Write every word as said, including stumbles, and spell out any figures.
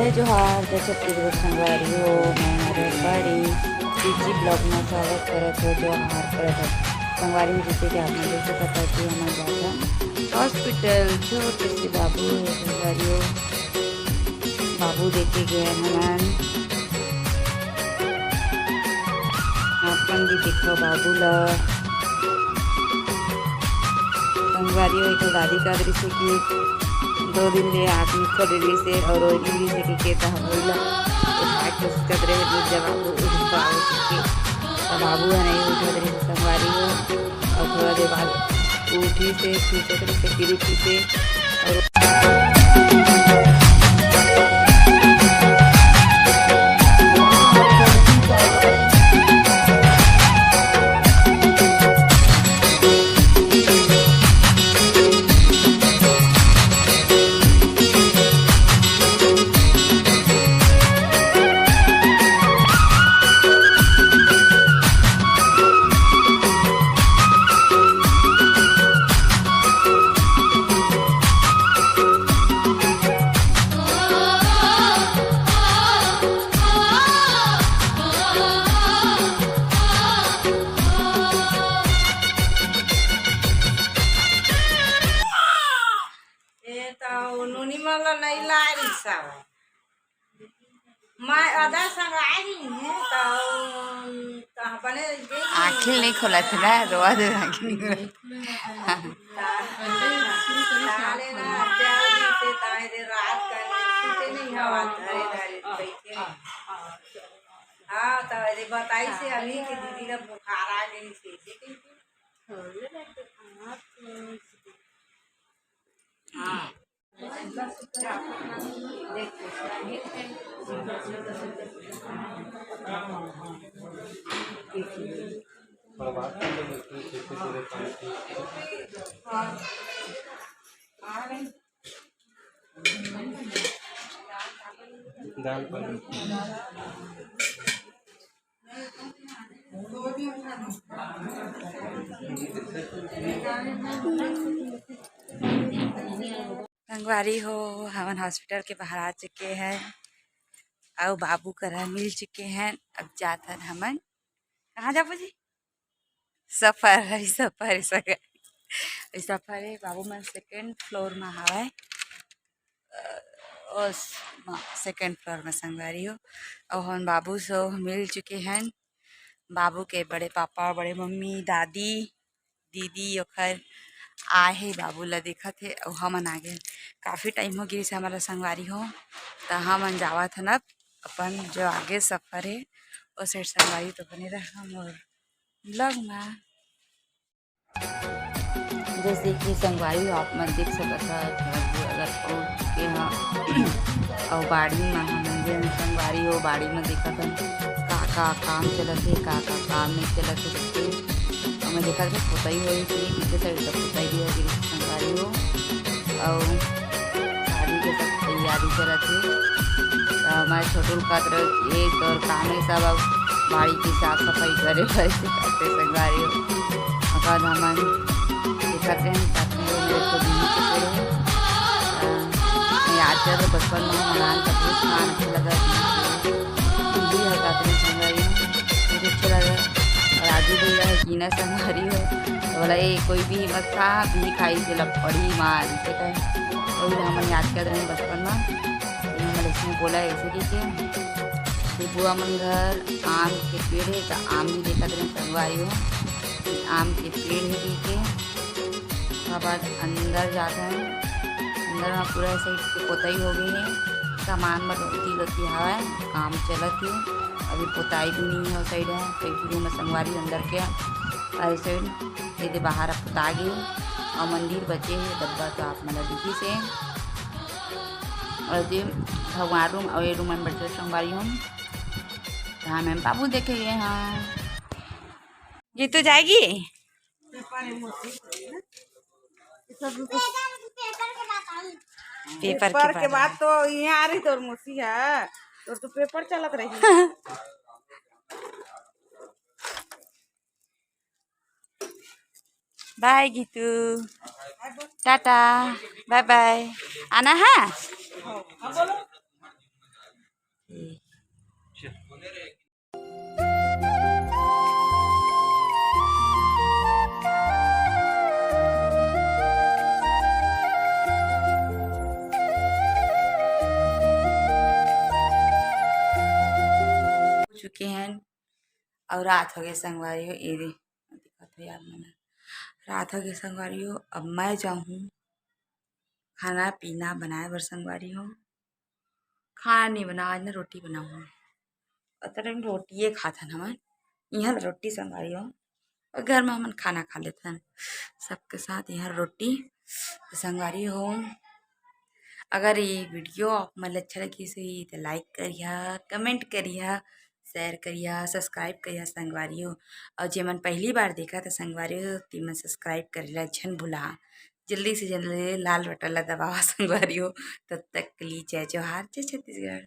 जय जोहार, जय छत्तीसगढ़ संगवारी हो, मैं हरे बड़ी तीजी ब्लॉग में स्वागत करत हो। जोहार करत हो संगवारी हो, जैसे कि आप मन देख सकत हो कि हमन जाथन हॉस्पिटल, छोटे से बाबू हे संगवारी हो, बाबू देखे गए हमन। आप मन भी देखो बाबू ला। संगवारी हो, एक दादी का दृश्य कि दो दिन ले आँख नहीं खोले रहिसे और रोई नहीं रहिसे कि के तह वही ला उठाए कोशिश करत रहे, जब बाबू उठ पाओ कि के, तब बाबू ह नहीं उठत रहिसे संगवारी हो। और थोड़ा देर बाद उठिसे, खींचत रहिसे, गिरी खींचे और ए, त नोनी मन ला नइ लाय रिहिस हवय। मैं अदा संग आय रिहिन हे, त, त बने आँखी नइ खोलत हे ना, रोवा दे आँखी नइ खोलत। ताले ना, अड्डा उठी से ताए दे रात का सूते नइ हवा, धरे धरे बइठे। हाँ, त अरे बताइस हे अभी कि दीदी ला बुखार आ गइस हे। हाँ। दाल पालक। संगवारी हो, हमन हॉस्पिटल के बाहर आ चुके हैं, अउ बाबू करा मिल चुके हैं। अब जात हन हमन, कहाँ जाबो जी? सफर है, सफर है, सफर है, सफर है। बाबू मन सेकंड फ्लोर में हवय, अ, ओस, म-, सेकंड फ्लोर में संगवारी हो। अउ हमन बाबू से मिल चुके हैं, बाबू के बड़े पापा, बड़े मम्मी, दादी, दीदी ओखर आए हे, बाबू ला देखत हे, अउ हमन आ गेन। काफ़ी टाइम हो गिस हे हमर संगवारी हो, त हमन जावत हन अब अपन जो आगे सफर हे, ओ साइड संगवारी तो बने रह मोर ब्लॉग मा। जैसे कि संगवारी हो, आप मन देख सकत ह, घर अगर पहुँच चुके ह, अउ बाड़ी म हमन जेन संगवारी हो, बाड़ी म देखत हन, का का काम चलत हे, का का काम नइ चलत हे, करके। अउ मैं देखत हन, पोतई होही कि नहीं, पीछे साइड तक पोतई भी हो गिस हे संगवारी हो, अउ शादी के सब तैयारी करत हे। त मैं छोटू ल कहत रहेंव, "ए तोर काम हे सब, अब बाड़ी के साफ सफाई करे बर," करके संगवारी हो। ओकर बाद हमन देखत रहेन, साथ में मेरे को दीदी के पेड़ हे। अ, मैं याद करत हँव बचपन में हम अनार का बहुत खाना अच्छा लगा दीदी के। दीदी हर कहत रहेन संगवारी हो, बहुत अच्छा लगा। अउ राजू भैया हे, कीना संगवारी हो। त बोला, "ए, कोई भी मत खा, भी खाई, तेला पड़ी मार," इसे कहे। वही ला हमन याद करत रहेन बचपन में। ये हमन इसने बोला ऐसे कहिके, "बुआ मन घर आम के पेड़ हे, त आम भी देखत रहेन संगवारी हो, आम के पेड़ हे," कहिके। ओकर बाद अंदर जात हन, अंदर म पूरा साइड के पोतई हो गे हे, सामान मन ओती लोती हवय, काम चलत हे, अभी पोताई भी नइ हे ओ साइड ह, कई रूम म संगवारी अंदर के, अउ ए साइड ये दे बाहर अब पोता गे, अउ मंदिर बचे हे, डब्बा तो आप मन ल दिखिस हे। अउ ये भगवान रूम अउ ये रूम में बचे संगवारी हो। त हमन बाबू देखे गे हन। जीतू जाएगी? पेपर के पेपर के बाद। बाद तो इहाँ आ रही तोर मौसी ह, तोर तो पेपर चलत रही। बाय गीतू, टाटा, बाय बाय। आना है? चुके हैं और रात हो गए संगवारी हो। ये दे, दिखत हो यार, मैंने रात हो गए संगवारी हो। अब मैं जाऊँ खाना पीना बनाए बर संगवारी हो। खाना नहीं बनाऊँ आज ना, रोटी बनाऊँ। अतरे रोटिए खाथन हमन, यहाँ रोटी संगवारी हो। और घर में हमन खाना खा लेथन सबके साथ यहाँ रोटी। तो संगवारी हो, अगर ये वीडियो आप मन ल अच्छा लगिस होही तो लाइक करिहा, कमेंट करिहा, शेयर करिहा, सब्सक्राइब करिहा संगवारी हो। और जेमन पहली बार देखा तो संगवारी हो, तेमन सब्सक्राइब करे ला झन भुला। जल्दी से जल्दी लाल बटन ला दबावा संगवारी हो। तब तक के लिए जय जोहार, जय छत्तीसगढ़।